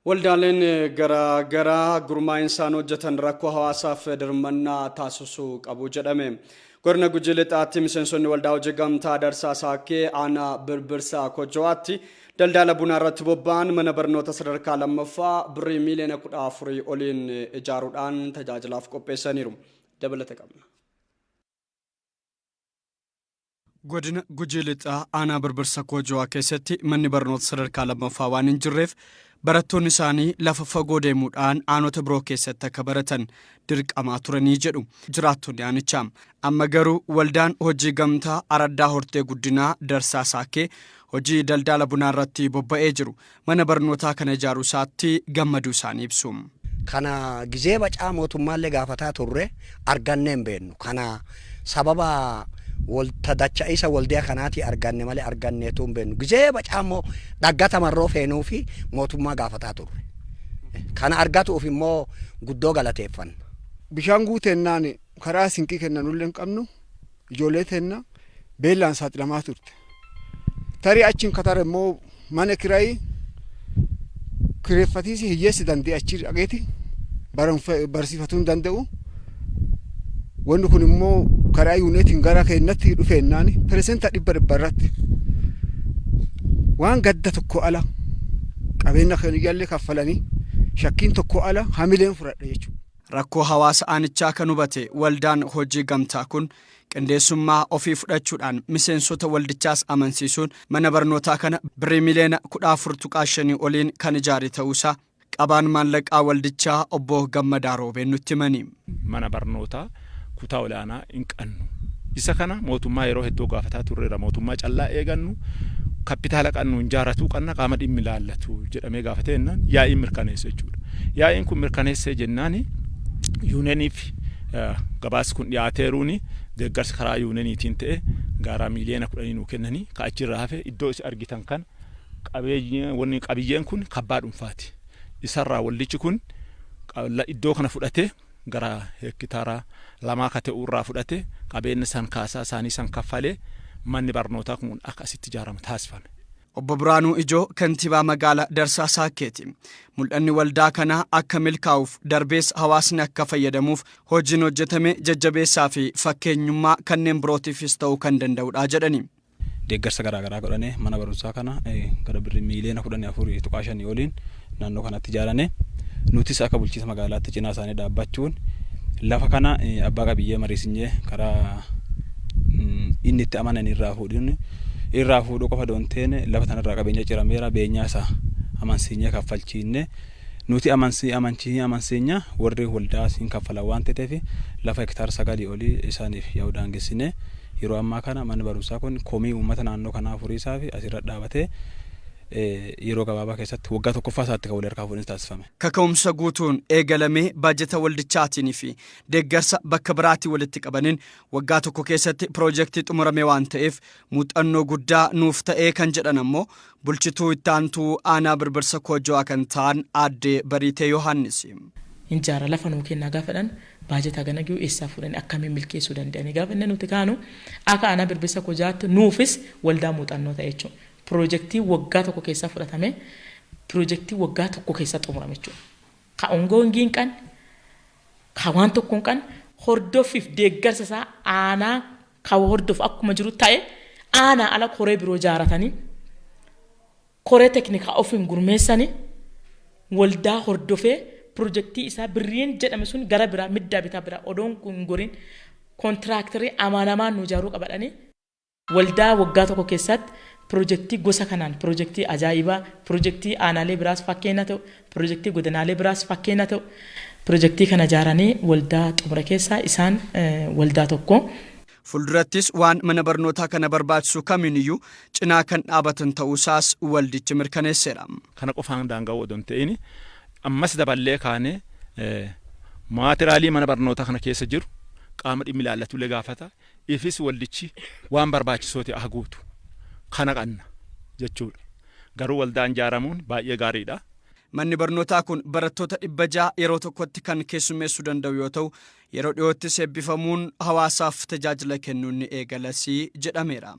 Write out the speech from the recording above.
Waldaaleen garaa garaa gurmaa'insaan hojjetan rakkoo hawaasaaf dirmannaa taasisuu qabu jedhame. Godina Gujii Lixaatti miseensonni waldaa hojii gamtaa Darsaa Saakkee aanaa Birbirsa Kojowaatti daldala bunaa irratti bobba'an mana barnoota sadarkaa lammaffaa birrii miiliyoona 14 oliin ijaaruudhaan tajaajilaaf qopheessaniiru. Dabalata qabna. Godina Gujii Lixaa Aanaa Birbirsa Koojowaa keessatti manni barnoota sadarkaa lammaffaa waan hin jirreef barattoonni isaanii lafa fagoo deemuudhaan aanota biroo keessatti akka baratan dirqamaa turanii jedhu jiraattonni aanichaa. Amma garuu waldaan hojii gamtaa Araddaa Hortee Guddinaa Darsaa Saakkee hojii daldala bunaa irratti bobba'ee jiru mana barnootaa kana ijaaruu isaatti gammaduu isaanii ibsu. Kana gizee bacaa mootummaallee gaafataa turre, argannee hin beennu. Kana sababa wolta dacha'isa woldeya kanaatii arganne malee arganneetuu hin beennu. Gizee bacaa immoo dhaggata marroo feenuu fi mootummaa gaafataa turre. Kana argatuuf immoo guddoo galateeffanna. Bishaan guuteennaan karaa sinqii kennanullee hin qabnu, ijoollee teenna beellaan saaxilamaa turte. Tarii achiin katara immoo mana kirayii kireeffatiisi hiyyeessi danda'e achi dhaqeeti barsiifatuu hin danda'u. Wanni kun immoo karaa yuuneetiin gara keenyatti dhufeennaan 100% irratti waan gadda tokko ala qabeenya keenyallee kaffalanii shakkiin tokko ala hamileen fudhadhe jechuudha. Rakkoo hawaasa aanichaa kan hubate waldaan hojii gamtaa kun qindeessummaa ofii fudhachuudhaan miseensota waldichaas amansiisuun mana barnootaa kana birrii miliyoona 14.5 oliin kan ijaare ta'uusaa qabaan maallaqaa waldichaa obbo Gammadaa Roobeen nutti himani. Mana barnootaa kutaa olaanaa hin qannu. Isa kana mootummaa yeroo hedduu gaafataa turreera. Mootummaa callaa eegannu kappitaala qannu hin jaaratuu qanna qaama dhimmi ilaallatu jedhamee gaafatee jennaan yaa'iin mirkaneesse jechuudha. Yaa'iin kun mirkaneessee jennaan yuuneniif gabaasni kun dhiyaateeruuni deeggarsa karaa yuuneniitiin ta'e gara miliyoona 10 nuu kennanii ka achirraa hafe iddoo isin argitan kana wanni qabiyyeen kun kabbaa dhuunfaati. Isarraa waldichi kun iddoo kana fudhatee gara heektaara 2 ka ta'u irraa fudhate, qabeenya san kaasaa isaanii san kaffalee manni barnootaa kun akka asitti ijaaramu taasifame. Obbo Biraanuu Ijoo kantiibaa magaalaa Darsaa Saakkeeti. Mul'anni waldaa kanaa akka milkaa'uuf darbees hawaasni akka fayyadamuuf hojiin hojjetame jajjabeessaa fi fakkeenyummaa kanneen birootiifis ta'uu kan danda'udha jedhani. Deeggarsa garaagaraa godhane mana barumsaa kana gara birrii miiliyoona 14.5 oliin naannoo kanatti ijaarane. Nutis akka bulchiinsa magaalaatti cinaa isaanii dhaabbachuun lafa kana abbaa qabiyyee mariisinyee karaa inni itti amanan irraa fuudhuun, irraa fuudhuu qofa doonteen lafa sanarraa qabeenya cirameera beenyaa isaa amansiinyee kaffalchiinne, nuti amansiinya warri waldaa siin kaffalan waan ta'eef lafa hektaara 9 olii isaaniif yaa'u daangessine. Yeroo ammaa kana manni barumsaa kun komii uummata naannoo kanaa furiisaa fi asirra dhaabatee yeroo gabaabaa keessatti waggaa tokkoffaa isaatti kan wal harkaa fuudhinsi taasifame. Kaka'umsa guutuun eegalamee baajata waldichaatiin fi deeggarsa bakka biraatii walitti qabaniin waggaa tokko keessatti piroojeektii xumurame waan ta'eef muuxannoo guddaa nuuf ta'ee kan jedhan ammoo bulchituu itti aantuu aanaa Birbirsa Koojowaa kan ta'an aadde Bariitee Yohaannis. Injaara lafa nuu kennaa gaafadhan, baajata gana gihu eessaa fuudhanii akkamiin milkeessuu danda'anii gaafa inni nuti kaanu akka aanaa Birbirsa Kojaatti nuufis waldaa muuxannoo ta'e jechuudha. Piroojeektii waggaa tokko keessaa fudhatame, piroojeektii waggaa tokko keessaa xumurame jechuudha. Ka ongoongii hin qabne, ka waan tokko hin qabne, hordoffiif deeggarsa isaa aanaa ka hordofu akkuma jiru ta'e, aanaa ala koree biroo jaaratanii, koree teknikaa ofiin gurmeessanii, waldaa hordofee piroojeektii isaa birriin jedhame sun gara biraa middaa bitaa biraa odoon hin gorin kontiraaktarii amanamaan nu ijaaruu qabadhanii. Waldaa waggaa tokko keessatti piroojeektii gosa kanaan piroojeektii ajaa'ibaa, piroojeektii aanaalee biraas fakkeenya ta'u, piroojeektii godinaalee biraas fakkeenya ta'u, piroojeektii kana ijaaranii waldaa xumura keessaa isaan waldaa tokko. Fuuldurattis waan mana barnootaa kana barbaachisu kamiiniyyuu cinaa kan dhaabatan ta'uusaas waldichi mirkaneesseera. Kana qofaan daanga'uu odoo hin ta'in ammas daballee kaanee maatiraalii mana barnootaa kana keessa jiru qaama dhimmi ilaallatullee gaafata. Ifis waldichi waan barbaachisoo ta'e haa guutu. Kana qanna jechuudha. Garuu waldaan ijaaramuun baay'ee gaariidha. Manni barnootaa kun barattoota 600 yeroo tokkotti kan keessummeessuu danda'u yoo ta'u, yeroo dhiyoottis eebbifamuun hawaasaaf tajaajila kennuun ni eegalas jedhameera.